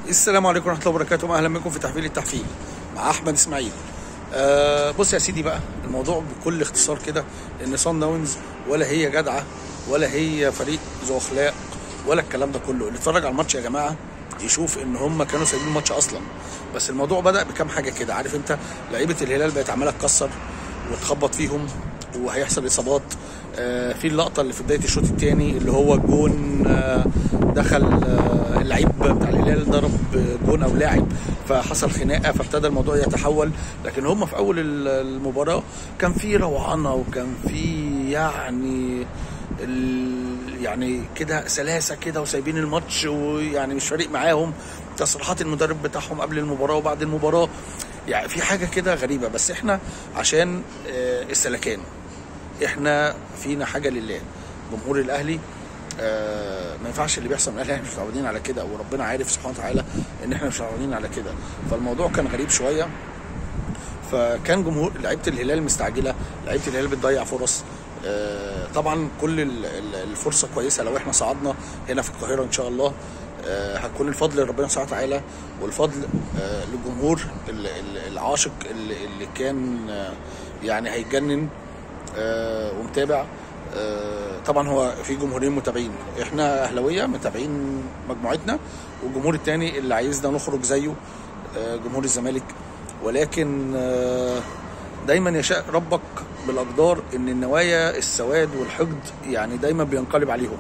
السلام عليكم ورحمة الله وبركاته. اهلا بكم في تحفيل التحفيل مع احمد اسماعيل. بص يا سيدي بقى، الموضوع بكل اختصار كده ان صن داونز ولا هي جدعه ولا هي فريق ذو اخلاق ولا الكلام ده كله. اللي اتفرج على الماتش يا جماعة يشوف ان هم كانوا سايبين الماتش اصلا، بس الموضوع بدا بكام حاجة كده. عارف انت لعيبة الهلال بقت عماله تكسر وتخبط فيهم وهيحصل اصابات. في اللقطة اللي في بداية الشوط الثاني اللي هو الجون، دخل اللعيب بتاع الهلال ضرب جون او لاعب، فحصل خناقه فابتدى الموضوع يتحول. لكن هم في اول المباراة كان في روعنه وكان في يعني كده سلاسة كده وسايبين الماتش ويعني مش فارق معاهم. تصريحات المدرب بتاعهم قبل المباراة وبعد المباراة يعني في حاجة كده غريبة. بس احنا عشان السلكان، احنا فينا حاجة لله. جمهور الاهلي ما ينفعش اللي بيحصل من الاهلي، احنا مش متعودين على كده، وربنا عارف سبحانه وتعالى ان احنا مش متعودين على كده. فالموضوع كان غريب شوية. فكان جمهور لعيبة الهلال مستعجلة، لعيبة الهلال بتضيع فرص. طبعا كل الفرصة كويسة. لو احنا صعدنا هنا في القاهرة ان شاء الله هتكون الفضل لربنا سبحانه وتعالى، والفضل للجمهور العاشق اللي كان يعني هيتجنن ومتابع. طبعا هو في جمهورين متابعين، احنا اهلاويه متابعين مجموعتنا، والجمهور الثاني اللي عايزنا نخرج زيه جمهور الزمالك. ولكن دايما يشاء ربك بالاقدار ان النوايا السواد والحقد يعني دايما بينقلب عليهم.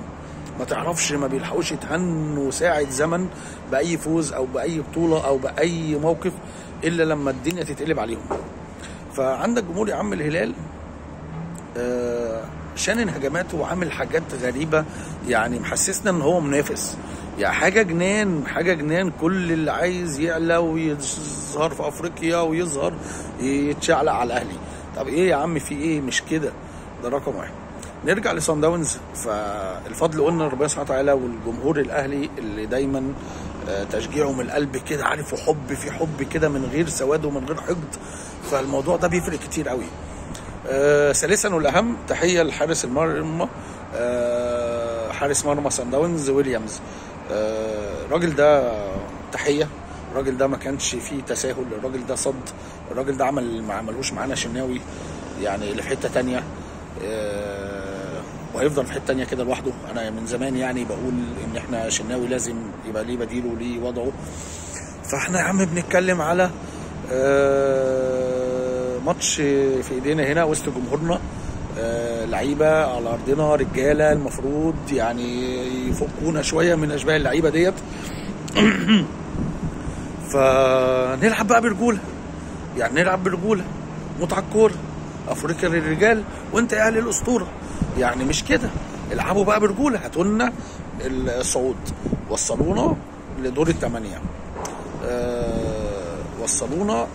ما تعرفش، ما بيلحقوش يتهنوا ساعة زمن باي فوز او باي بطوله او باي موقف الا لما الدنيا تتقلب عليهم. فعندك جمهور يا عم الهلال شانن هجماته وعامل حاجات غريبة، يعني محسسنا ان هو منافس. يعني حاجة جنان، حاجة جنان. كل اللي عايز يعلى ويظهر في افريقيا ويظهر يتشعلق على الاهلي. طب ايه يا عم، في ايه؟ مش كده. ده رقم واحد. نرجع لصن داونز. فالفضل قلنا ربنا سبحانه وتعالى والجمهور الاهلي اللي دايما تشجيعه من القلب كده، عارف، وحب في حب كده من غير سواد ومن غير حقد. فالموضوع ده بيفرق كتير قوي. ثالثا والاهم، تحية لحارس المرمى، حارس مرمى صن داونز ويليامز. الراجل ده تحية. الراجل ده ما كانش فيه تساهل، الراجل ده صد، الراجل ده عمل ما عملوش معانا شناوي، يعني اللي في حتة ثانية، وهيفضل في حتة ثانية كده لوحده. انا من زمان يعني بقول ان احنا شناوي لازم يبقى ليه بديله وليه وضعه. فاحنا يا عم بنتكلم على ماتش في ايدينا هنا وسط جمهورنا، لعيبة على ارضنا، رجاله المفروض يعني يفكونا شوية من اشباه اللعيبة ديت. فنلعب بقى برجوله، يعني نلعب برجوله، متعه الكورة، افريقيا للرجال، وانت يا اهلي الاسطورة. يعني مش كده، العبوا بقى برجوله، هاتوا لنا الصعود، وصلونا لدور الثمانية، وصلونا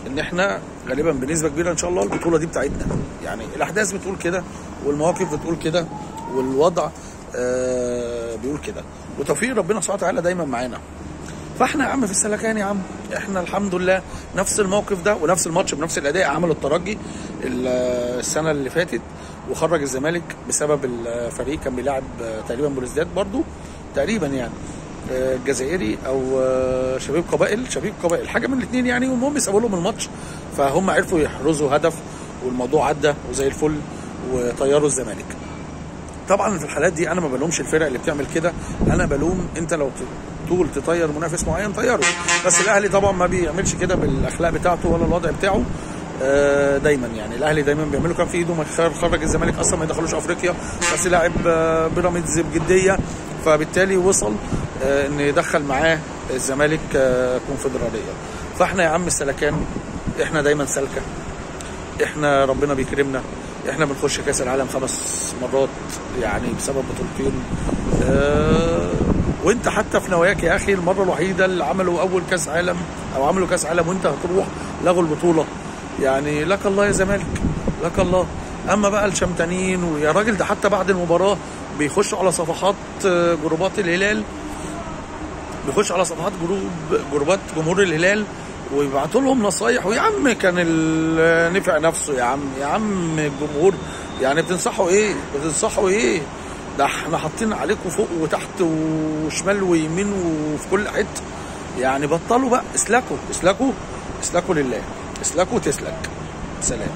ان احنا غالبا بنسبة كبيرة ان شاء الله البطولة دي بتاعتنا. يعني الاحداث بتقول كده، والمواقف بتقول كده، والوضع بيقول كده، وتوفيق ربنا سبحانه وتعالى دايما معانا. فاحنا يا عم في السلكان يا عم، احنا الحمد لله نفس الموقف ده ونفس الماتش بنفس الاداء عمله الترجي السنة اللي فاتت وخرج الزمالك بسبب الفريق كان بيلعب تقريبا بوليزداد برضو تقريبا، يعني الجزائري او شبيب قبائل، شبيب قبائل، حاجة من الاثنين يعني. والمهم سابوا لهم الماتش، فهم عرفوا يحرزوا هدف والموضوع عدى وزي الفل وطيروا الزمالك. طبعا في الحالات دي انا ما بلومش الفرق اللي بتعمل كده، انا بلوم انت لو طول تطير منافس معين طيره. بس الاهلي طبعا ما بيعملش كده بالاخلاق بتاعته ولا الوضع بتاعه دايما. يعني الاهلي دايما بيعملوا كان في ايده ما خرج الزمالك اصلا، ما يدخلوش افريقيا، بس لاعب بيراميدز بجدية، فبالتالي وصل ان يدخل معاه الزمالك كونفدراليه. فاحنا يا عم السلكان، احنا دايما سالكة، احنا ربنا بيكرمنا، احنا بنخش كاس العالم 5 مرات يعني بسبب بطولتين. وانت حتى في نواياك يا اخي، المرة الوحيدة اللي عملوا اول كاس عالم او عملوا كاس عالم وانت هتروح لغوا البطولة. يعني لك الله يا زمالك، لك الله. اما بقى الشمتانين ويا راجل، ده حتى بعد المباراة بيخشوا على صفحات جروبات الهلال، بيخش على صفحات جروبات جمهور الهلال ويبعتوا لهم نصايح. ويا عم كان نفع نفسه يا عم، يا عم الجمهور يعني بتنصحوا ايه؟ بتنصحوا ايه؟ ده احنا حاطين عليكم فوق وتحت وشمال ويمين وفي كل حتة. يعني بطلوا بقى، اسلكوا اسلكوا اسلكوا لله، اسلكوا تسلك. سلام.